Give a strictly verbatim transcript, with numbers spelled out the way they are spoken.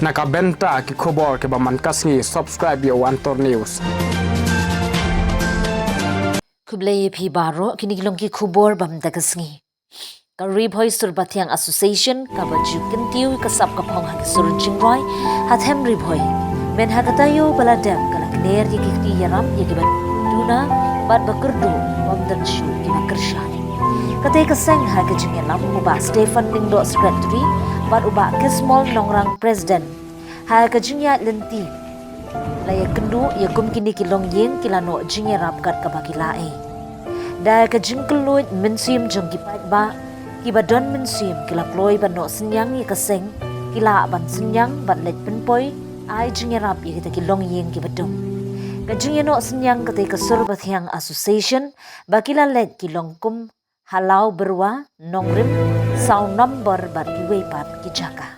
Na ka bynta ki khubor kiba man ka sngi, subscribe ïa u Antor News. Khublei ïa phi baroh, kine ki long ki khubor ba mynta ka sngi. Ka Ri Bhoi Sur Bathiang Association kaba ju kyntiew ka sap ka phong ha ki sur jingrwai ha them Ri Bhoi. Mynta ha ka taïew ba la dep ka la kner ïa ki kti ïarap ïa kiba duna bad ba kyrduh, bym don shuh kiba kyrshan. Katei ka seng ha ka jingïalam u Bah Stephen Lyngdoh, Secretary, bad u Bah Kismol Nongrang, President. Ha ka jingïaid lynti la ïakynduh ïa kum kine ki longïing ki la noh jingïarap kat kaba ki la ai. Da ka jingkylluid mynsiem jong ki paidbah kiba don mynsiem ki la kloi ban noh synñiang ïa ka seng, ki lah ban synñiang bad leit pynpoi ai jingïarap ïa kita ki longïing kiba dum. Ka jingïanoh synñiang katei ka Sur Bathiang Association ba ki la leit ki long kum ha Law Byrwa, Nongrim, Saw Nombor bad kiwei pat ki jaka.